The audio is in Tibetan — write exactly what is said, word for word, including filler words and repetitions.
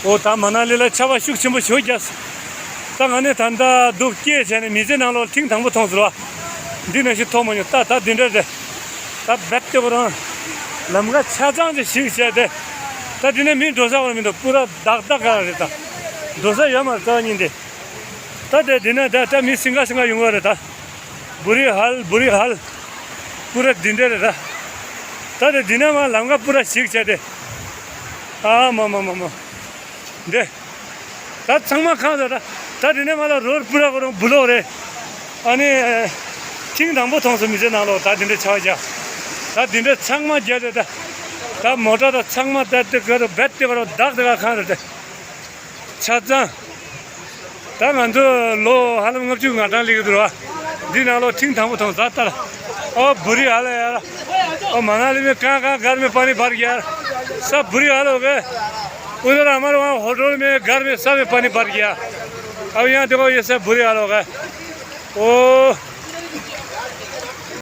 ཨོ་ད་མ་ན་ལི་ལ་ཆར་པ་ཤུགས་ཆེན་པོ་ཞིག་བརྒྱབ། ད་ང་ནི་ད་ལྟ་སྡུག་སྐྱེས་བྱས་ནས་མི་ཚེ་ནང་ལོགས་ཐེངས་དང་པོ་མཐོང་ཟེར་བ། འདི་ནང་བཞིན་མཐོང་མ་མྱོང་། ད་ད་འདི་འདྲ་རེད། ད་རྦད་དེ་ཁོ་རང་ལམ་ཁ་ཆ་ཚང་ཅིག་ཞིག་བྱས་ཏེ། ད་འདི་ནས་མི་འགྲོ་ས་བར་མི་འདུག་པུ་ར་བདག་བདག་ག་རེད། ད་འགྲོ་ས་ཡོད་མ་རེད། རྩ་བ་ཉིད་དེ། ད་དེ་འདི་ན་ད་ད་མི་སིང་ག་སིང་ག་ཡོང་གི་རེད་ད། བུ་རི་ཧལ་བུ་རི་ཧལ། པུ་ར་འདི་འདྲ་རེད་ད། ད་དེ་འདི་ན་མ་ལམ་ཁ་པུ་ར་ཞིག་བྱས་ཏེ། ཨ་མ་མ་མ་མ། འདི། ད་ཚང་མ་གང་ཟེར་ད། ད་འདི་ནས་མ་ལ་རོར་པུ་ར་ཁོ་རང་སྦུ་ལོག་རེད། ཨ་ནི། ཐེངས་དང་པོ་མཐོང་སོང་མི་ཚེ་ནང་ལོགས་ད་འདི་འདྲ་ཆགས་ཀྱང་། ད་འདི་འདྲ་ཚང་མ་རྒྱ་རེད་ད། ད་མོ་ཊ་ད་ཚང་མ་ད་དེ་ག་རུ་བད་དེ་ག་རུ་བདག་དེ་ག་གང་རེད་ད། ཆ་ཚང་། ད་ང་ཚོ་ལོ་ཧ་ལམ་ལྔ་བཅུ་ང་གྲངས་སླེབས་ཀྱི་འདུག་ར། འདི་ནང་ལོགས་ཐེངས་དང་པོ་མཐོང་ཟ་ལྟར། ཨོ་བུ་རི་ཧ་ལ་ཡ་ར། ཨོ་མ་ན་ལི་མེ་ཀང་ཀང་གར་མེ་པ་ནི་བར་གྱི་ཡ་ར། ས་བུ་རི་ཧ་ལ་ཨོ་གེ། ཨུ་ཟ་ར་མ་ར་ཝང་ཧོ་ཏོ་མེ་གར་མེ་ས་མེ་པ་ནི་བར་གྱི་ཡ། ཨོ་ཡང་དེ་གོ་ཡེ་ས་བུ་རི་ཧ་ལ་ཨོ་གེ། ཨོ།